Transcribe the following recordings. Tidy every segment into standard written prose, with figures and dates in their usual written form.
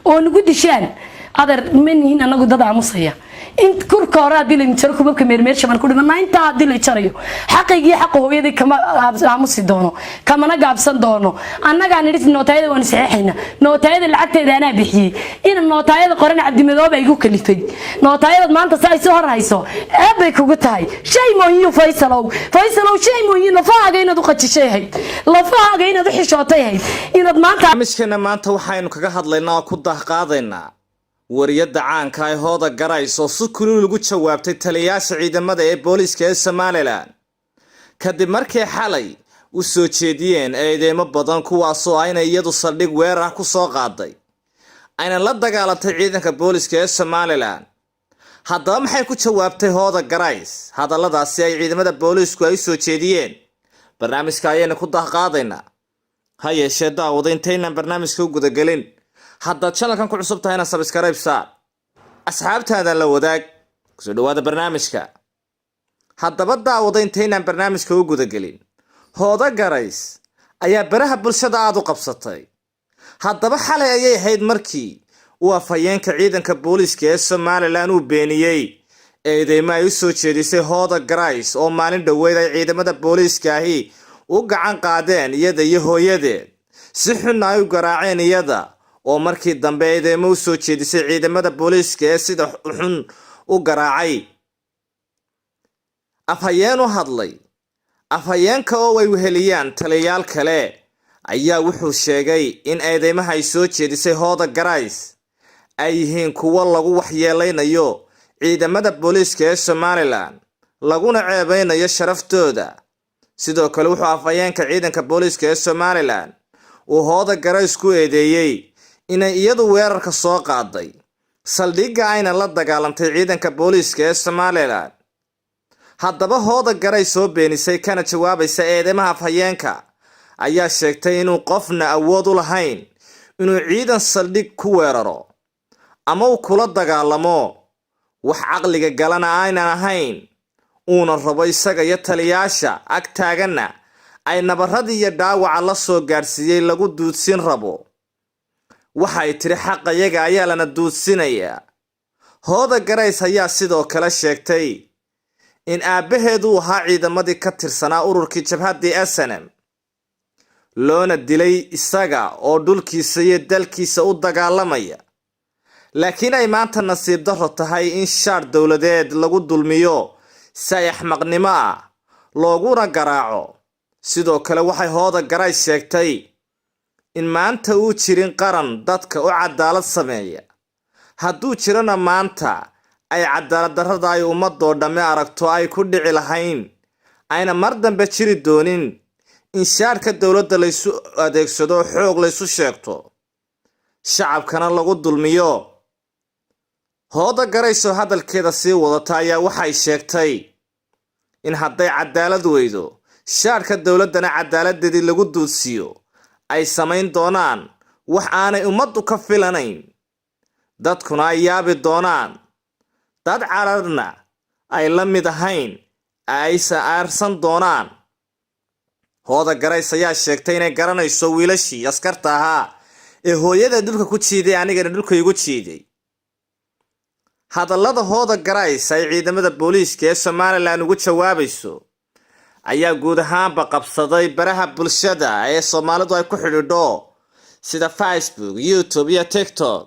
Oo nagu dishaan, adeer, ma nihin anagu dad aamusaya. In kurka hore haddii la jaro, kubabka meermeersha baan ku dhimanaa. Intaa haddii la jarayo, xaqaygii, xaqa hooyadii kama aamusi doono, kamana gaabsan doono. Annagaa nidhi nootaayada waan saxeexayna. Nootaayada lacagteeda anaa bixiyey. Ina nootaayada qoran Cabdimadooba igu kalifay. Nootaayadaad maanta saa isu hor hayso, ceeb bay kugu tahay. Shame on you, Faysalow. Faysalow, shame on you. Lafahaaga inaad u qajishay ahayd, lafahaaga inaad u xishootay ahayd, inaad maanta Barnaamijkeena maanta waxaynu kaga hadlaynaa oo ku dahqaadaynaa wariyadda caanka ee Hooda Garays oo si kulul ugu jawaabtay taliyayaasha ciidamada ee booliiska ee Somaliland, kadib markii xalay u soo jeediyeen eedeymo badan, kuwaasoo ah inay iyadu saldhig weerar ah ku soo qaaday, ayna la dagaalantay ciidanka booliiska ee Somaliland. Haddaba maxay ku jawaabtay Hooda Garays hadalladaasi ay ciidamada booliisku ay u soo jeediyeen? Barnaamijka ayaynu ku dahqaadaynaa. Ha yeeshee, daawada, intaynaan barnaamijka u gudagelin, haddaad channelkan ku cusub tahayna subscribe saar, asxaabtaada la wadaag. Kusoo dhawaada barnaamijka. Haddaba, daawada, intaynaan barnaamijka u gudagelin, Hooda Garays ayaa baraha bulshada aada u qabsatay. Haddaba xalay ayay ahayd markii uu afhayeenka ciidanka booliiska ee Somaliland uu beeniyey eedeymo ay u soo jeedisay Hooda Garays, oo maalin dhoweyd ay ciidamada booliiska ahi u gacan qaadeen iyada iyo hooyadeed, si xunna ay u garaaceen iyada, oo markii dambe eedeymo u soo jeedisay ciidamada booliiska ee sida xun u garaacay. Afhayeen u hadlay, afhayeenka oo ay weheliyaan taliyayaal kale, ayaa wuxuu sheegay in eedeymaha ay soo jeedisay Hooda Garays ay yihiin kuwo lagu waxyeeleynayo ciidamada booliiska ee Somaliland, laguna ceebeynayo sharaftooda. Sidoo kale wuxuu afhayeenka ciidanka booliiska ee Somaliland uu Hooda Garays ku eedeeyey inay iyadu weerarka soo qaaday saldhigga, ayna la dagaalantay ciidanka booliiska ee Somaliland. Haddaba Hooda Garay soo beenisay kana jawaabaysa eedeymaha afhayeenka ayaa sheegtay inuu qofna awood u lahayn inuu ciidan saldhig ku weeraro ama uu kula dagaalamo, wax caqliga galana aynan ahayn, uuna rabo isaga iyo taliyaasha ag taaganna ay nabaradii iyo dhaawaca la soo gaadhsiiyey lagu duudsin rabo. Waxay tidhi xaqayaga ayaa lana duudsinayaa. Hooda Garays ayaa sidoo kale sheegtay in aabbaheedu ahaa ciidamadii ka tirsanaa ururkii jabhaddii SNM, loona dilay isaga oo dhulkiisa iyo dalkiisa u dagaalamaya, laakiin ay maanta nasiib darro tahay in shaar dowladeed lagu dulmiyo si ay axmaqnimo ah looguna garaaco. Sidoo kale waxay Hooda Garays sheegtay in maanta uu jirin qaran dadka u cadaalad sameeya, hadduu jirona maanta ay cadaalad darrada ay ummadoo dhammi aragto ay ku dhici lahayn, ayna mar dambe jiri doonin in shaarka dowladda laysu adeegsado, xoog laysu sheegto, shacabkana lagu dulmiyo. Hooda Garaysoo hadalkeeda sii wadata ayaa waxay sheegtay in hadday cadaalad weydo, shaarka dowladdana cadaaladeedii lagu duudsiiyo, ay samayn doonaan wax aanay ummaddu ka filanayn, dadkuna ay yaabi doonaan, dad cararna ay la mid ahayn, aysa aarsan doonaan. Hooda Garays ayaa sheegtay inay garanayso wiilashii askarta ahaa ee hooyada dhulka ku jiiday, anigana dhulka igu jiiday. Hadallada Hooda Garays ay ciidamada booliiska ee Somaliland ugu jawaabayso ayaa guud ahaanba qabsaday baraha bulshada ee Soomaalidu ay ku xidhiidho, sida Facebook, YouTube iyo TikTok.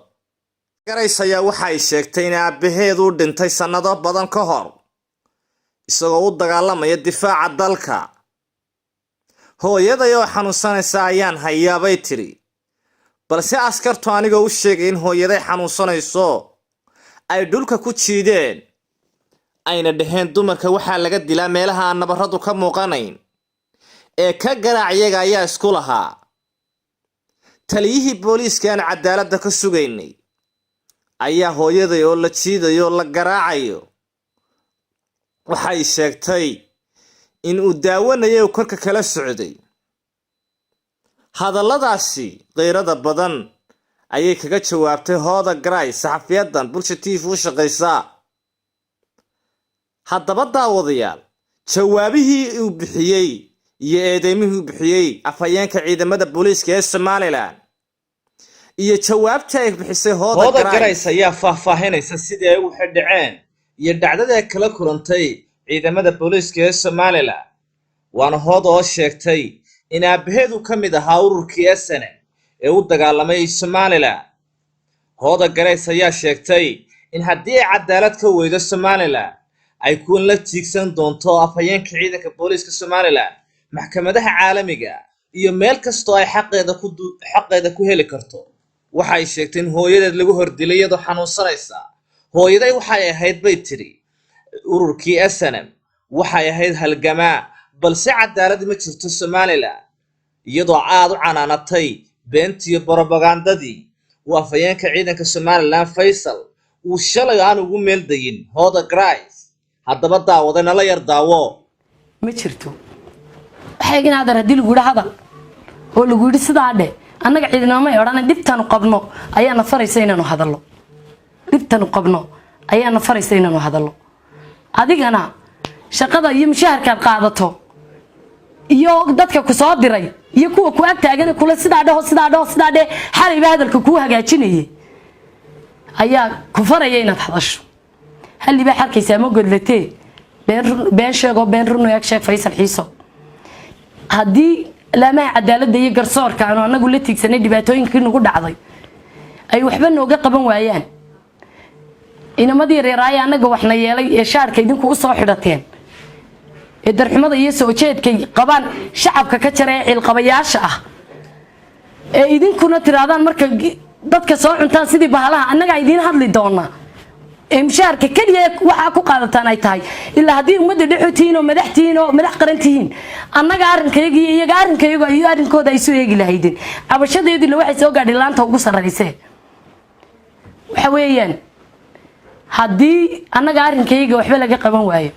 Garays ayaa waxay sheegtay in aabbaheed u dhintay sannado badan ka hor isagoo u dagaalamaya difaaca dalka. "Hooyaday oo xanuunsanaysa ayaan hayaa," bay tidhi, "balse askartu anigoo u sheegay in hooyaday xanuunsanayso ay dhulka ku jiideen, ayna dhaheen dumarka waxaa laga dilaa meelaha aan nabaradu ka muuqanayn ee ka garaac iyaga ayaa isku lahaa. Taliyihii booliiska aan cadaaladda ka sugaynay ayaa hooyaday oo la jiidayo oo la garaacayo," waxay sheegtay, "in uu daawanayay uu korka kala socday." Hadalladaasi qiirada badan ayay kaga jawaabtay Hooda Garay, saxafiyadan Bulsha TV u shaqaysa. Haddaba, daawadayaal, jawaabihii uu bixiyey iyo eedeymihii uu bixiyey afhayeenka ciidamada booliiska ee Somaliland Iyo jawaabta ay bixisay Hooda Hooda Garays Garays ayaa faahfaahinaysa sidii ay u xidhaceen iyo dhacdada ay kala kulantay ciidamada booliiska ee Somaliland. Waana Hooda oo sheegtay in aabbaheedu ka mid ahaa ururkii SNM ee u dagaalamay Somaliland. Hooda Garays ayaa sheegtay in haddii ay cadaalad ka weydo Somaliland ay kuwan la tiigsan doonto afhayeenka ciidanka booliiska Somaliland, maxkamadaha caalamiga iyo meel kastoo ay xaqeeda ku heli karto. Waxa ay sheegtay in hooyadeed lagu hordilay iyadoo xanuunsanaysa. Hooyaday waxay ahayd, bay tidhi, ururkii SNM, waxay ahayd halgamaa, balse cadaalad ma jirto Somaliland, iyadoo aad u canaanatay beentii borobagandadii uu afhayeenka ciidanka Somaliland Faysal uu shalay aan ugu meeldayin Hooda Garays. Haddaba daawada, nala yar daawo. Ma jirto. Waxay in adeer, haddii lagu yidhi hadal oo lagu yidhi sidaa dheh, annaga ciidamay odhana. Dhibtanu qabno ayaana faraysa inaanu hadallo. Dhibtanu qabno ayaana faraysa inaanu hadallo. Adigana shaqada iyo mushaharkaad qaadato iyo dadka ku soo diray iyo kuwa ku ag taagan kula sidaa dhaho, sidaa dhaho, sidaa dheh, xalayba hadalka kuu hagaajinayay ayaa ku faraya inaad hadasho. Halli baa xarkaysaa ma godlatee? Been been sheegoo been run eeg sheeg. Faysal Xiiso, haddii laamaha cadaaladda iyo garsoorka aanu anagu la tiigsanay dhibaatooyinkii nagu dhacday ay waxba nooga qaban waayaan, inamadii reeraaya annaga waxna yeelay ee shaarka idinku usoo xidhateen ee darxumada iyo soo jeedkay qabaan shacabka ka jara ee ciilqabayaasha ah ee idinkuna tiraadaan marka dadka soo cuntaan sidii bahalaha, annagaa idiin hadli doona ee mushaharka keliya waxaa ku qaadataan ay tahay, ilaa haddii ummadda dhexu tihiin oo madax tihiin oo madax qaran tihiin, annaga arrinkayaga iyo iyaga arrinkayaga iyo arrinkooda ay soo eegi lahaydeen. Cabashadeedina waxay soo gaadhay laanta ugu sarraysee. Waxa weeyaan, haddii annaga arrinkayaga waxba laga qaban waayo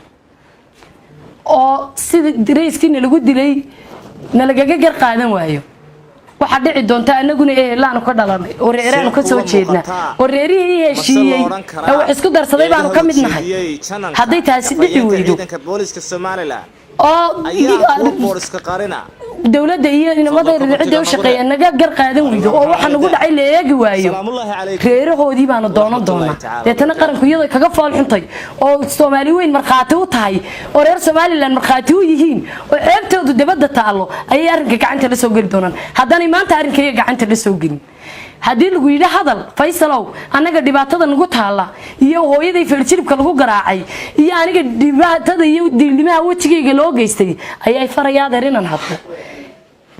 oo sida darayskiina lagu dilay nalagaga gar qaadan waayo, waxaa dhici doonta anaguna ehelaanu ka dhalanay oo reeraanu ka soo jeednaa oo reerihii heshiiyey ee wax isku darsaday baanu ka mid nahay. Hadday taasi dhici weydo ciidanka booliiska Somaliland oo ayaa kuwa booliska qarina dowladda iyo inamada cidda u shaqeeya naga gar qaadan weydo oo waxa nagu dhacay la eegi waayo, Salaamullaahi calaykum. reerahoodii baanu doonan doonaa. Deetana qaranku iyadoo kaga fool xuntay oo Soomaali weyn markhaati u tahay oo reer Somaliland markhaati u yihiin oo ceebtoodu dabadda taallo ayay arrinka gacanta la soo geli doonaan. Haddaanay maanta arrinkayaga gacanta la soo gelin, haddii lagu yidhi hadal, Faysalow, annaga dhibaatada nagu taalla iyo hooyaday feerjiribka lagu garaacay iyo aniga dhibaatada iyo diilnimaha wejigayga loo geystay ayay faraya adeer inaan hadlo.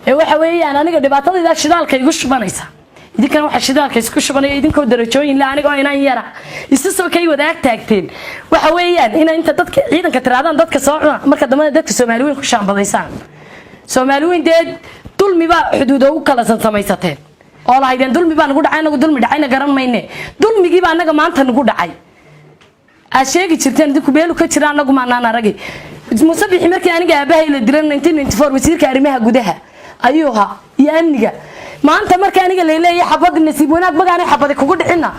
Ee waxa weeyaan, aniga dhibaatadayda shidaalka igu shubanaysa, idinkana waxaa shidaalka isku shubanaya idinkoo darajooyin la, anigoo inaan yara isu soo kay wadaag taagteen. Waxa weeyaan ina inta dadka ciidanka tiraadaan dadka soo cuna, marka dambena dadka Soomaali weyn ku shaambadaysaan. Soomaali weyn dee dulmi baa xuduudo u kala sansamaysateen oo lahaydeen dulmi baa nagu dhacay. Anagu dulmi dhacayna garan mayne. Dulmigii baa anaga maanta nagu dhacay aad sheegi jirteen idinku beelu ka jira, anagu maanaan aragi. Muuse Bixi markii aniga aabahay la diray 1994 wasiirka arrimaha gudaha ayuu ahaa iyo amniga. Maanta marka aniga laleeyahay xabad, nasiib wanaag magaanay xabadi kugu dhicina,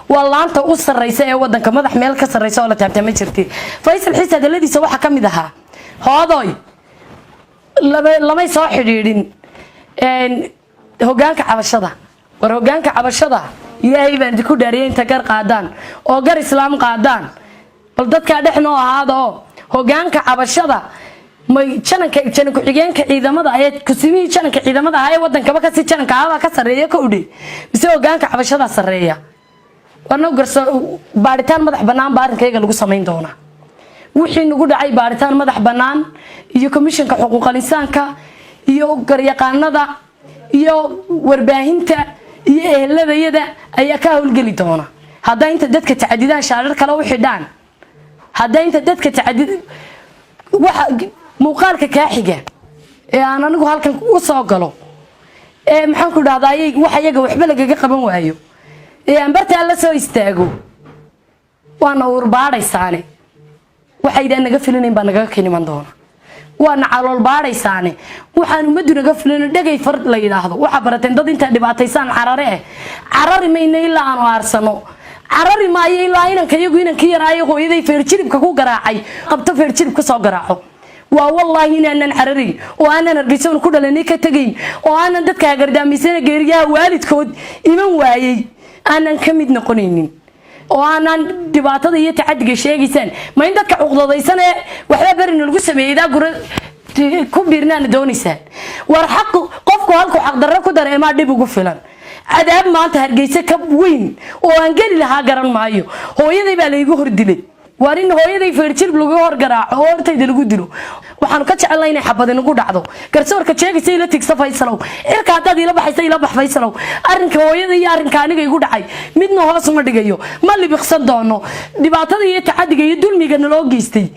waa laanta u sarreysa ee wadanka. Madax meel ka sarreysa oo la taabtama jirtay. Faysal Xiis hadaladiisa waxaa ka mid ahaa, "Hoodoy, lamay soo xidhiidhin hogaanka cabashada." War hogaanka cabashada, Ilaahay baan idinku dhaariyay, inta gar qaadaan oo gar islaam qaadaan, bal dadkaa dhex noo ahaada oo hogaanka cabashada may jananka, janan ku-xigeenka ciidamada ee kusimihii jananka ciidamada ahaa ee wadankaba kasii jananka ahaabaa ka sarreeya ka udhe, mise hogaanka cabashada sarreeya? Warna garso baadhitaan madax bannaan baa arrinkayga lagu samayn doonaa. Wixii nagu dhacay baadhitaan madax bannaan iyo komishanka xuquuqal insaanka iyo garyaqaanada iyo warbaahinta iyo eheladayada ayaa ka howlgeli doona. Haddaa inta dadka tacadidaan shaarar kale u xidhaan, haddaa inta dadka tacadid, waxa muuqaalka kaa xiga ee aan anigu halkan u soo galo ee maxaan ku dhahdaa, wax iyaga waxba lagaga qaban waayo ee aan bartaa la soo istaago, waana uurbaadhaysaane. Waxaydaan naga filinayn baa nagaga kiniman doona. Waana calool baadhaysaane. Waxaan ummaddu naga filino dhegay far la yidhaahdo. Waxaa barateen dad intaa dhibaataysaan carare eh. Carari mayna ilaa aanu aarsano. Carari maayo ilaa inanka iyagu inankii yaraayo hooyaday feerjiribka ku garaacay qabto, feerjirib ka soo garaaco. Waa wallaahi inaanan cararayn oo aanan Hargeysa ku dhalanay ka tegayn oo aanan dadka hagardaamaysana geeriyaha waalidkood iman waayey aanan ka mid noqonaynin oo aanan dhibaatada iyo tacadiga sheegaysaan. Ma in dadka cuqdadaysan ee waxba berina lagu sameeyey daa gura ku biirnaana doonaysaan? War xaq, qofku halkuu xaqdarro ku dareemaa dhib ugu filan. Cadaab maanta Hargeysa ka weyn oo aan geli lahaa garan maayo. Hooyaday baa laygu hordilay. Waar in hooyaday feerjirb lagu hor garaaco oo hortayda lagu dilo waxaanu ka jecelnay inay xabadi nagu dhacdo. Garsoorka sheegaysa ila tigsa, Faysalow. Cirka haddaad ila baxaysa, ila bax, Faysalow. Arrinka hooyada iyo arrinka aniga igu dhacay midna hoos ma dhigayo, ma libiqsan doono. Dhibaatada iyo tacadiga iyo dulmiga naloo geystay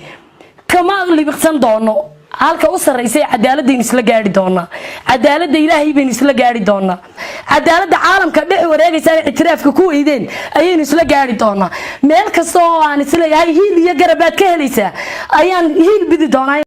kama libiqsan doono. Halka u sarraysa ee cadaaladaynu isla gaari doonaa, cadaaladda Ilaahay baynu isla gaari doonaa, cadaaladda caalamka dhex wareegaysaan ictiraafka ku weydeen ayaynu isla gaari doonaa. Meel kasta oo aan isleeyahay hiil iyo garabaad ka helaysaa ayaan hiil bidi doonaa.